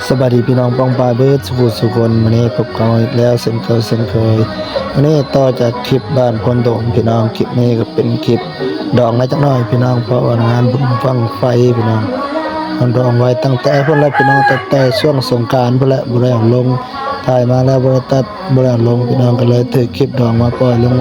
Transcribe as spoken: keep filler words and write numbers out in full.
สบายดีพี่น้องป้องปายเบิดสุขุสุคน มื้อนี้พบกันอีกแล้วเช่นเคยเช่นเคย มื้อนี้ต่อจากคลิปบ้านโพนโดมพี่น้อง คลิปนี้ก็เป็นคลิปดองนะจักหน่อยพี่น้อง เพราะว่างานบุญบั้งไฟพี่น้อง มันดองไว้ตั้งแต่พุ้นแล้วพี่น้อง ตั้งแต่ช่วงสงกรานต์พุ้นแล้ว บ่ได้เอาลง ถ่ายมาแล้วบ่ได้ตัด บ่ได้เอาลงพี่น้อง ก็เลยถือคลิปดองมาปล่อยลง